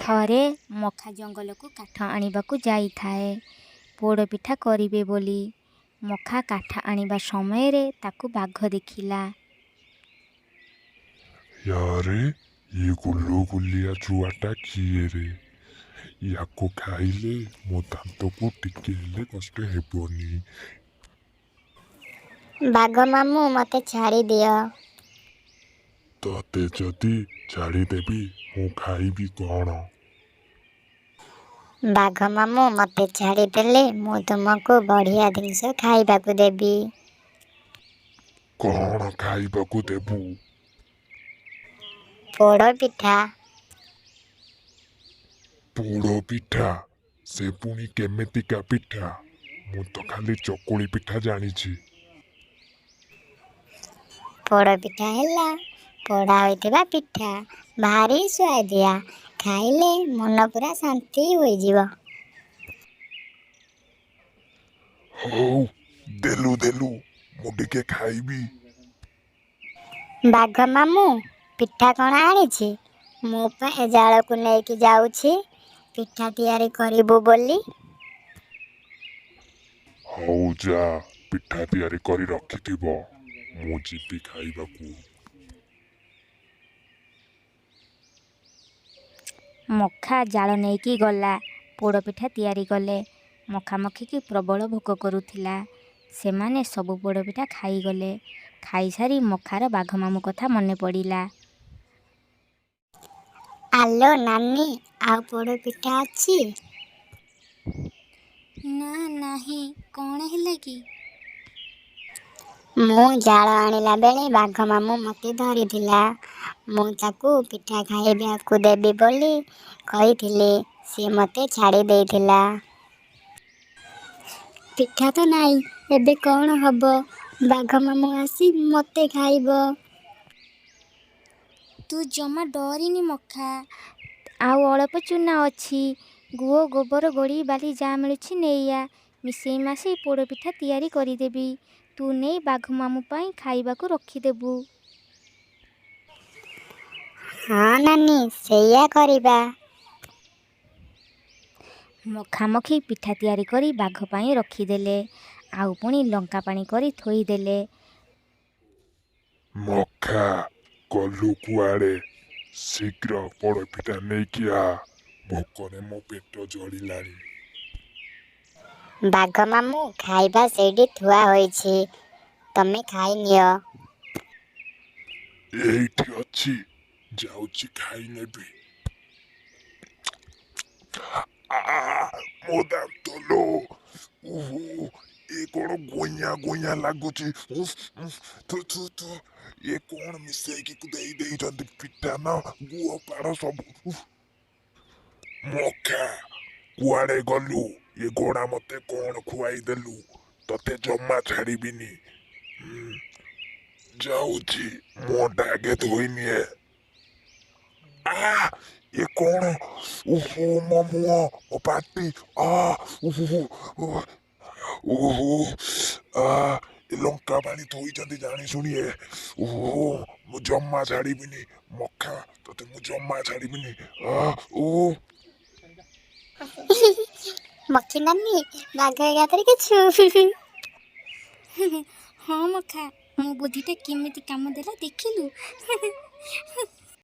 ଥରେ ମଖା ଜଙ୍ଗଲକୁ କାଠ ଆଣିବାକୁ ଯାଇଥାଏ ପୋଡ଼ପିଠା କରିବେ ବୋଲି। ମଖା କାଠ ଆଣିବା ସମୟରେ ତାକୁ ବାଘ ଦେଖିଲା। ୟାରେ, ଇଏ ଗୁଲୁଗୁଲିଆ ଛୁଆଟା କିଏ ରେ? ୟାକୁ ଖାଇଲେ ମୋ ଦାନ୍ତକୁ ଟିକେ ହେଲେ କଷ୍ଟ ହେବନି। ବାଘ ମାମୁଁ, ମୋତେ ଛାଡ଼ିଦିଅ। ତତେ ଯଦି ଛାଡ଼ିଦେବି, ମୁଁ ଖାଇବି କ'ଣ? ବାଘ ମାମୁଁ, ମୋତେ ଛାଡ଼ିଦେଲେ ମୁଁ ତୁମକୁ ବଢ଼ିଆ ଜିନିଷ ଖାଇବାକୁ ଦେବି। କ'ଣ ଖାଇବାକୁ ଦେବୁ? ପୋଡ଼ ପିଠା। ପୋଡ଼ ପିଠା? ସେ ପୁଣି କେମିତିକା ପିଠା? ମୁଁ ତ ଖାଲି ଚକୁଳି ପିଠା ଜାଣିଛି। ପୋଡ଼ ପିଠା ହେଲା ପୋଡ଼ା ହୋଇଥିବା ପିଠା, ଭାରି ସୁଆଦିଆ। ଖାଇଲେ ମନ ପୁରା ଶାନ୍ତି ହୋଇଯିବ। ହଉ, ଦେଲୁ ଦେଲୁ, ମୁଁ ଟିକେ ଖାଇବି। ବାଘ ମାମୁଁ, ପିଠା କ'ଣ ଆଣିଛି? ମୁଁ ପା ଏ ଜାଳକୁ ନେଇକି ଯାଉଛି ପିଠା ତିଆରି କରିବୁ ବୋଲି। ହଉ ଯା, ପିଠା ତିଆରି କରି ରଖିଥିବ, ମୁଁ ଯିବି ଖାଇବାକୁ। ମଖା ଜାଳ ନେଇକି ଗଲା। ପୋଡ଼ପିଠା ତିଆରି କଲେ। ମଖାମଖିକି ପ୍ରବଳ ଭୋକ କରୁଥିଲା। ସେମାନେ ସବୁ ପୋଡ଼ପିଠା ଖାଇଗଲେ। ଖାଇସାରି ମଖାର ବାଘ ମାମୁଁ କଥା ମନେ ପଡ଼ିଲା। ଆଲୋ ନାନୀ, ଆଉ ପୋଡ଼ ପିଠା ଅଛି? ନା, ନାହିଁ। କ'ଣ ହେଲା କି? ମୁଁ ଜାଳ ଆଣିଲା ବେଳେ ବାଘ ମାମୁଁ ମୋତେ ଧରିଥିଲା। ମୁଁ ତାକୁ ପିଠା ଖାଇବାକୁ ଦେବି ବୋଲି କହିଥିଲି। ସିଏ ମୋତେ ଛାଡ଼ି ଦେଇଥିଲା। ପିଠା ତ ନାହିଁ, ଏବେ କ'ଣ ହେବ? ବାଘ ମାମୁଁ ଆସି ମୋତେ ଖାଇବ। ତୁ ଜମା ଡରିନି ମଖା। ଆଉ ଅଳପ ଚୁନା ଅଛି। ଗୁଅ, ଗୋବର, ଗୋଡ଼ି ବାଲି ଯାହା ମିଳୁଛି ନେଇଆ। ମିଶେଇ ମାସେଇ ପୋଡ଼ପିଠା ତିଆରି କରିଦେବି। ତୁ ନେଇ ବାଘ ମାମୁଁ ପାଇଁ ଖାଇବାକୁ ରଖିଦେବୁ। ହଁ ନାନୀ, ସେଇଆ କରିବା। ମଖାମଖି ପିଠା ତିଆରି କରି ବାଘ ପାଇଁ ରଖିଦେଲେ। ଆଉ ପୁଣି ଲଙ୍କା ପାଣି କରି ଥୋଇଦେଲେ। ମଖା, ଗଲୁ କୁଆଡ଼େ? ଶୀଘ୍ର ପୋଡ଼ପିଠା ନେଇକି ଆ, ଭୋକରେ ମୋ ପେଟ ଜଳିଲାଣି। ବାଘ ମାମୁଁ, ଖାଇବା ସେଇଠି ଥୁଆ ହୋଇଛି, ତମେ ଖାଇନିଅ। ଏଇଠି ଅଛି, ଯାଉଛି ଖାଇନେବି। ଆ, ମୋ ଦାନ୍ତ ଲୋ! ଉହୁ, ଏ କ'ଣ ଗୁଇଁଆ ଗୁଇଁଆ ଲାଗୁଛି? ଉଫ୍ ଉଫ୍, ଥୁ ଥୁ ଥୁ। ଏ କ'ଣ ମିଶେଇକି ଦେଇ ଦେଇଛନ୍ତି ପିଠା ନା ଗୁଅ ପାଣ ସବୁ? ଉଫ୍। ମଖା, କୁଆଡ଼େ ଗଲୁ? ଏ ଘୋଡ଼ା ମତେ କ'ଣ ଖୁଆଇ ଦେଲୁ? ତତେ ଜମା ଛାଡ଼ିବିନି। ଯାଉଛି, ମୁହଁଟା ଆଗେ ଧୋଇ ନିଏ। ଆ, ଏ କ'ଣ? ଉହୁ, ମୋ ମୁହଁ, ମୋ ପାଟି, ଆ, ଉହୁ, ଓହୋ, ଆ, ଏ ଲଙ୍କା ପାଣି ଥୋଇଛନ୍ତି ଜାଣି ଶୁଣି ଏ। ଓହୋ, ମୁଁ ଜମା ଛାଡ଼ିବିନି। ମଖା, ତତେ ମୁଁ ଜମା ଛାଡ଼ିବିନି। ଆ, ଓ। ମଖି ନାନୀ, ବାଘ ଏକାଥରକେ ଛୁ। ହଁ ମଖା, ମୋ ବୁଦ୍ଧିଟା କେମିତି କାମ ଦେଲା ଦେଖିଲୁ?